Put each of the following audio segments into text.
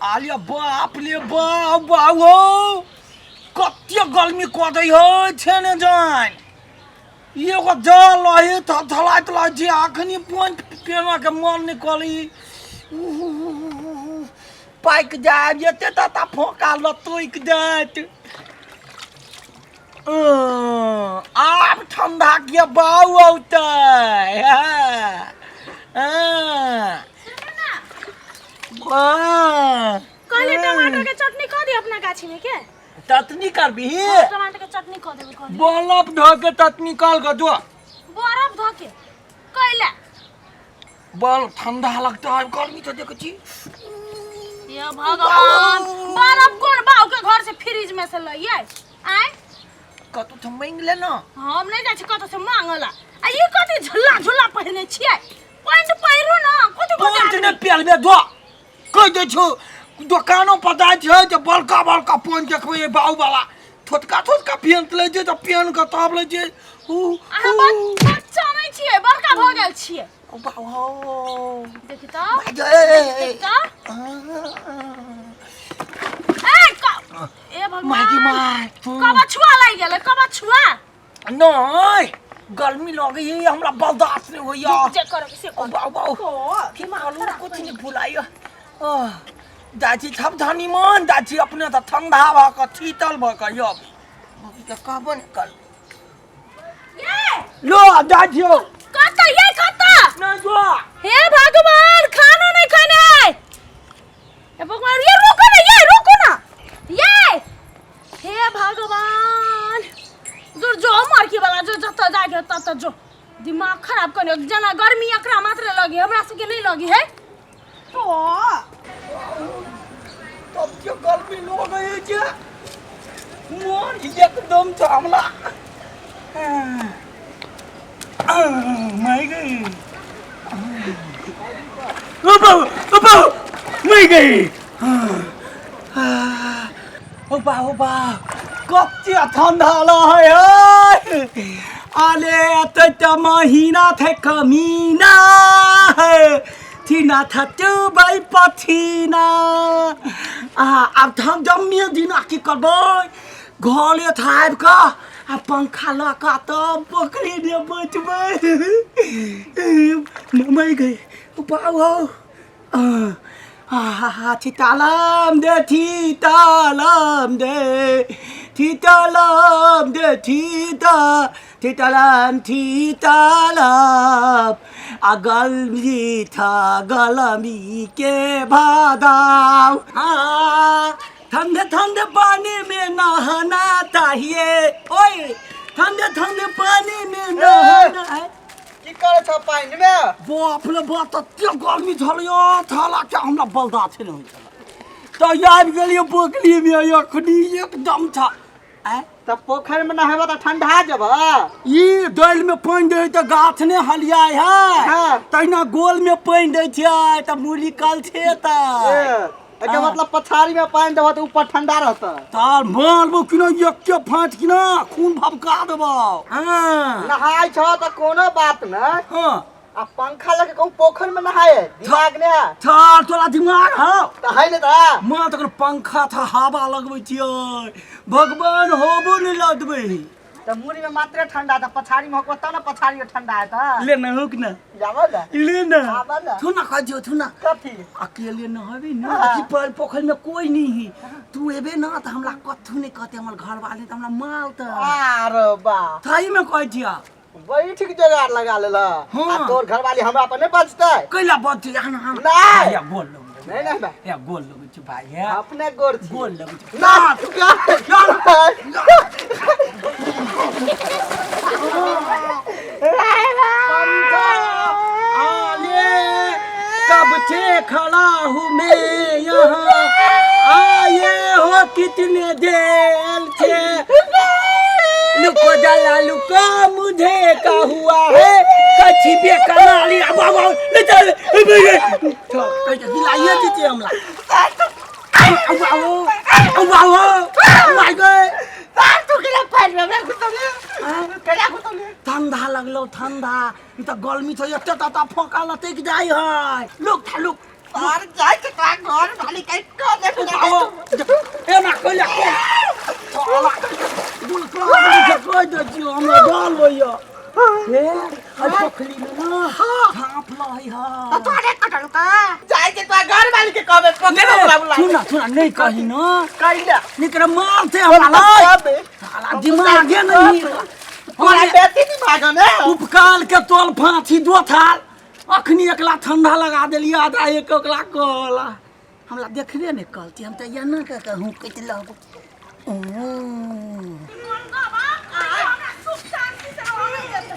आलिया बाप ले बाप बाप हो कते गर्मी कऽ दै है छै ने जान एगो जल रही थलथलाइत रहै छी अखनी पानि पीना के मन नहि करी पाकि जायब एते तता फोका लतोकि जायत। आब ठंडा के बाउ औतै। हाँ। कहले टमाटर के चटनी कऽ दे अपना गाछी में के। चटनी करबी? टमाटर के चटनी कऽ देबै कहली। बर्फ धऽ के चटनी कर के जो। बर्फ धऽ के कैला? बल ठंडा लगता है, गर्मी तो देखै छी। ये भगवान, बर्फ कोन बाऊ के घर से फ्रिज में से लइयै आय? कतौ से मांगि ले ना। हम नहीं जाइ छी कतौ से मांगला। आ ई कथी झुल्ला झुल्ला पहिरने छियै? पैंट पहिरू ना, कथी कथी पैंट आदमी? नहि पहिरबे दो कहि दै छौ। दोकानो पर जाइ छै जे बड़का बड़का पैंट देखबै, बाऊ वाला छोटका छोटका पेंट लै छै, तऽ पेन के तब लै छै। उ, अहाँ उ। बच्चा नहीं छियै, बड़का भऽ गेल छियै। ओ बाऊ हो। देखी तऽ। भाइ, ए, ए, ए। देखी तऽ। ए, ए भगवान। माय माय। कबछुआ लागि गेलै, कबछुआ। नहि, गर्मी लगैए हमरा, बर्दाश्त नहि होइए। जे करब से ओ कर। बाऊ बाऊ। ओ, की कहलहुँ, कुछ नहि भुलाइए। जाइ छी सावधानी मन जाइ छी अपने तऽ ठंडा भऽ कऽ शीतल भऽ कऽ यौ के कहबो नहि कर। ये लो जाइ छियौ। कतऽ ये, कतऽ? नहि जो। हे भगवान, खाना नहीं खाने आए। हे भगवान, ये रुको ना, ये रुको ना, ये हे भगवान, जो जो मरकी वाला जो जतऽ जाके ततऽ जो दिमाग खराब करने जना। गर्मी एकरा मात्र लगी, हमरा सबके नहीं लगी है तो तब के गर्मी लगै छै, मोन एकदम छ हमरा। मर गई। ओ बाबू, ओ बाबू, मर गई। ओ बा, ओ बा, कते ठंडा रहै है। आले एते त महीना थे कमीना है थीना था चुबै पथिना। आ आब तऽ हम जम्मे दिना की करबै? घरे था आबि कऽ आ पंखा लऽ कऽ तब पोखरि मे बचबै। मर गई बाबू। आहा, थीतालम दे, थीतालम दे, थीतालम दे, थीता थीतालम थीतालम। आ गलमी था गलमी के भादाव। हाँ, ठंडे ठंडे पानी में नहाना चाहिए। ओए, ठंडे ठंडे पानी में नहाना है। की करै छौ पानि मे? बाप रे बाप, तते गर्मी छल यौ, थाला के हमरा बर्दाश्त नहि होइ छल, तऽ आबि गेलियै पोखरिमे। एखनी एकदम छ आँय। तऽ पोखरि मे नहेबऽ तऽ ठंडा जेबऽ। ई दालि में पानि दै तऽ गाछ ने हलियाइ है। हाँ। तहिना गोल में पानि दै छियै तऽ मूली कल छै तऽ। ए, एकर हाँ। मतलब पछाड़ी में पानि देबऽ तऽ ऊपर ठंडा रहतै। तार मारबो कि ना, एके फाँट कि ना खून भभका देबो। हाँ। नहाय छौ तऽ कोनो बात नहि। हाँ। आ पंखा लगे कहूँ पोखरि में नहाय दिमाग ने है? थार तोरा दिमाग हौ? तऽ है ने तऽ। माँ तखन पंखा था हवा लगबै छियै, भगवान होबो नहि लगबै। तऽ मुड़ी में मात्रे ठंडा तऽ पछाड़ी में होकबो तब ने पछाड़ी में ठंडा हेतै। ले ना, हुक ना। जाबऽ ने। ले ना। आबऽ ने। थू ना कहै छियौ, थू ना। कथी? अकेले नहेबी ना। हाँ। कि पर पोखरि में कोई नहीं है, तू एबे ना तऽ हमरा कथू नहीं कहते, हमर घर वाले तऽ हमरा मारतै। आरो बा। सही में कहै छियौ। बैठ के जोगाड़ लगा लेला। हाँ। आ तोर घरवाली हमरा पर नहीं बचतै? कैला बचतै? आना, आना। नहीं। या गोल लगै नहीं, नहीं, नहीं। या गोल लगै छै भाई, हे। अपने गोर छी। गोल लगै छै। ना, ना। आले कब से खड़ा हूँ मैं यहाँ, आए हो कितने देर से। लुको जला लुको, मुझे का हुआ है कछि बेकरारी। अब अब ले चल, दिलाइए दीजिए हमरा। अब अब अब अब माय गए। ठंडा लगलो, ठंडा। ई तऽ गर्मी छै, एते तता फोका लटकि जाइ है। लोक था लोक। सर जाय के तोरा घर वाली के कह दे। आओ, एना कैला साला दुलका कह दे छियो हमरा डाल होइया। हे आ पोखरी में ना झाँप लहै हा। तोरे कटल का जाय के तोरा घर वाली के कहबे पकड़ हमरा बुला। सुना सुना नहीं कही ना कैला निकरा मारते हमरा लाई। कहबे साला दिमागे नहीं तोरा बेटी दिमाग ने उपकाल के तोल फांसी दो थाल अखनी एकला ठंडा लगा देलियै आधा एक एकला कहला हमरा देखबे नहि कहती हम तऽ एना कऽ कऽ हुकैत लगू। सुख शांति से रहऽ नहि देतै।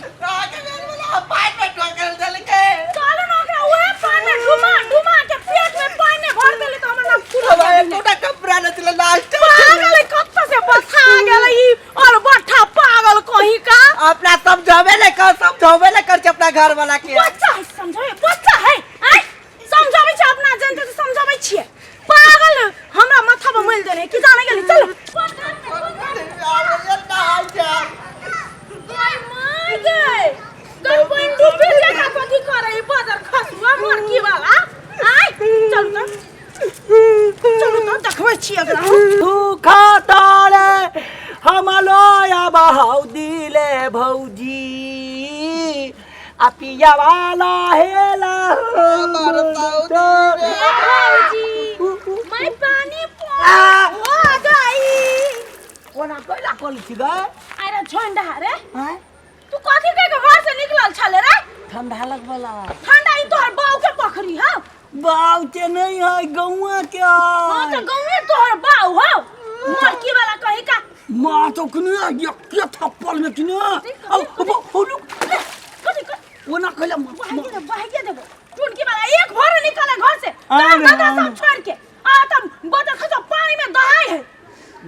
पाइप में ठोकर देलकै। चलू ने ओकरा उहे पानि में डुमा डुमा के पेट में पानि नहि भर देली तऽ हमर नाम फूल हमरा एकोटा कपड़ा नहि छलै लास्ट। पागल है, कत्ता से बथा गेलै ई और बट्ठा पागल कहीं का। अपना समझावे ले कर, समझावे ले कर अपना घर वाला के। बच्चा है समझावे, बच्चा है आय समझाबै छै अपना जानते तऽ समझाबै छियै। पागल हमरा माथा पर मलि देने की जाने गेली। चलो गई माय गई गई पानि डूबी जका कथी करे ई बदर खसुआ मरकी वाला। आय चलू तऽ, चलू तऽ देखबै छियै एकरा हम। सूखा तारे हम लोया बहाउ दिले भौजी आ पिया वाला हेला। भौजी मैं पानी हो गई। ओना कैला कल छी गए? अरे झंडा रे। आँय? तू कथी कह के घर से निकलल छले रे? ठंडा लगबला। ठंडा ई तोहर बाऊ के पखरी हौ? बाऊ के नहीं है गौआ के। हां तो गौए तोहर बाऊ हौ मरकी वाला कहीं का। माँ तो किने एक थप्पड़ में किने औ औ लुक कथी कथी ओना कैला बहाइए दे, बहाइए देबो। टुनकी वाला एक भर निकले घर से आरे, काम धंधा आरे। सब छोड़ के आ तब बदर खसा पानी में दहाई है।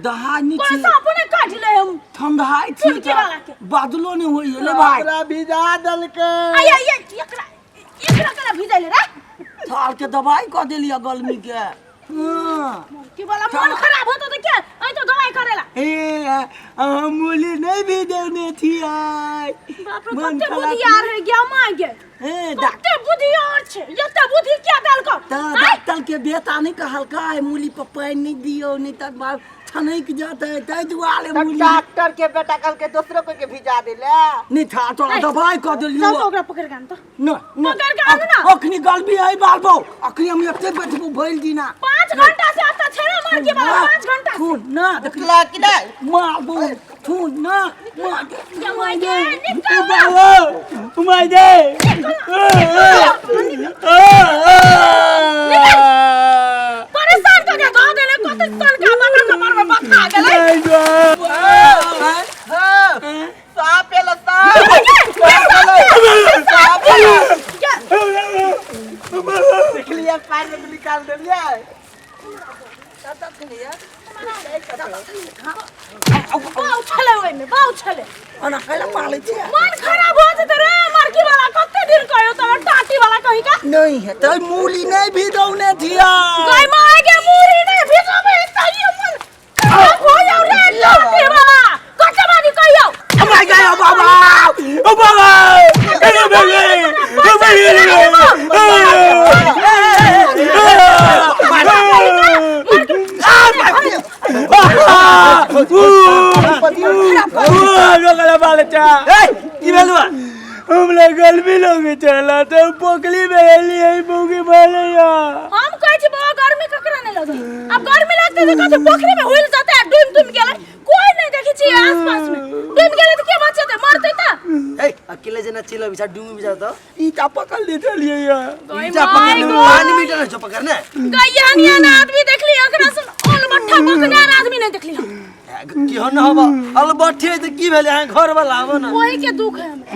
दहाई नहीं कोई छी। सांप ने काट ले हम। ठंडाई छी टुनकी वाला के। बादलो नहीं होई ले भाई। हमरा भिजा देलकै। आय आय आय, एकरा एकरा केना भिजैले रे? थाल के दवाई कऽ देलियै गर्मी के। हाँ। की वाला मन खराब होतो तऽ के ऐ तो दवाई करेला। ए हम मूली नहीं भिजौने छियै। बाप रे मन कते खराब बुधियार है गया माय गे। ए कते बुधियार छै एते बुद्धि क्या देलको? तऽ डॉक्टर के बेटा नहीं कहलकै मूली पर पानि नहीं दियौ नहीं तऽ बाप छनकि जेतै ताहि दुआरे मूली। डॉक्टर के बेटा कहलकै दोसरो कोई के भिजा देले। नहीं था तोरा दवाई कऽ देलियौ। चल तो ओकरा पकड़ के आन तऽ। न न पकड़ के आनू ना। अखनी गलबी है बालबो अखनी हम एते बैठबो भइल दिना। 5 घंटा से आता छै रे मर के वाला 5 घंटा से। सुन ना देख निकला कि नहीं? मारबो सुन ना मार दे। क्या मार दे? निकल ना। बाबू मार दे। परेशान कर के दऽ देले कते सनका बना के मरमे बथा गेलै। हां सांप एलो सांप। सांप एलो। देखलियै पानि में निकाल देलियै। बाउ छलै ओहिमे, बाउ छलै। ओना कैला मारै छियै? मन खराब हो जेतै रे मरकी वाला कते दिन कहियो तोरा टाटी वाला कहीं का। नहीं है तो मूली नहीं भिजौने थिया। गई माय के मूरी नहीं भिजोबे तैयो मन खराब हो जाऊ रे टाटी वाला कते बारी कहियो। माय गया बाबा ओ बाबा ए बाबा ए बाबा। की भेलु? हमरा गर्मी लगे चला तो पोखरी में एली है मौगी मारे या। हम कहै छी बाबा गर्मी ककरा नहीं लगे? अब गर्मी लगते तऽ कथी पोखरी में हुइल जेतै आ डूबि डूबि गेलै। कोई नहीं देखै छी आसपास में। डूबि गेलै तऽ के बचेतै? मरतै तऽ। ए अकेले जना चिल्ला बिचार डूबी बिचार तो ईटा पकड़ ले चलिए यार। ईटा पकड़ ले पानी मीटर है जो पकड़ने। गई एहन आदमी देखली एकरा सन अलबट्ठा बकनार आदमी नहीं देखली हम। की हो न होबा अलबट्ठे त की भेलै? अहाँ घर वाला आबो ना। ओही के दुख है हमरा।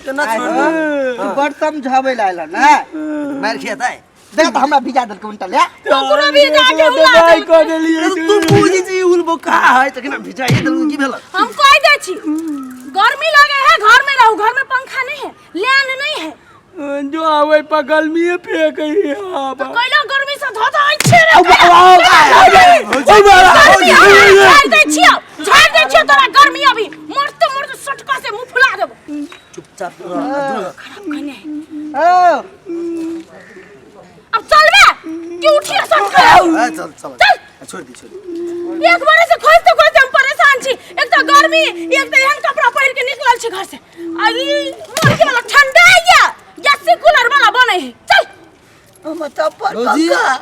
केना छोड़ दे? तू बड़ समझाबै ला आयल ना। मार खेतै। देख त हमरा भिजा देलकै उनटा ले। ओकरो भिजा के उला दवाई देलकै। कऽ देलियै। तू बुझी छी उलबो का है त केना भिजाइए देलकै की भेल? हम कह दै छी गर्मी लगे है घर में रहू, घर में पंखा नहीं है, लाइन नहीं है। जो आवे पगल में फेंक है तो कैला गर्मी से धो धो छे रे। गर्मी झाड़ दै छियो, झाड़ दै छियो तोरा गर्मी अभी मरते मरते सटका से मुंह फुला देबो। चुपचाप रह। खराब कने। ओ अब कि उठिए सट कर ए, चल चल चल। छोड़ दी, छोड़ दी। एक बार से खोजते खोजते हम परेशान छी। एक तो गर्मी, एक तो एहन कपड़ा पहिर के निकलल छी घर से, आ ई मुर्गी वाला ठंडा या गैस कूलर वाला बने है। चल। हम चप्पल भौजी पंखा।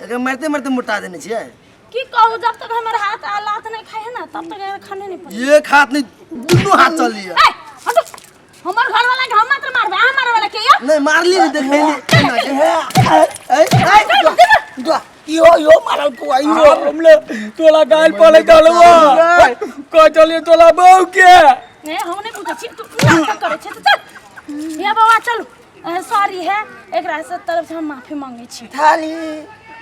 एकरा मारते मारते मोटा देने छियै। की कहू, जब तक हमर हाथ आ लात नहीं खाए है ना तब तक एकर खाने नहीं पड़े। एक हाथ नहीं, दुनू हाथ चल लिया। ए हटो, हमर घर वाला के हम मात्र मारबे, अहाँ मारे वाला के यो? नहीं मारली नहीं, देखैली एना के। ए, ए, दुआ, इहो इहो मारल को इहो हमले तोला गाल पले दलवा कटलिए तोला बहू के। नहीं हम नहीं पूछै छी, तू नाटक करै छै त चल। हे बाबा चलू, सॉरी है, एकरा से तरफ से हम माफी मांगे छी। थाली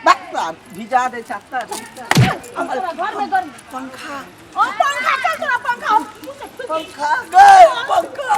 बात बात भिजा दे छाता। तोरा घर में गर्मी। पंखा ओ पंखा, चल तोरा पंखा हम पंखा गए पंखा।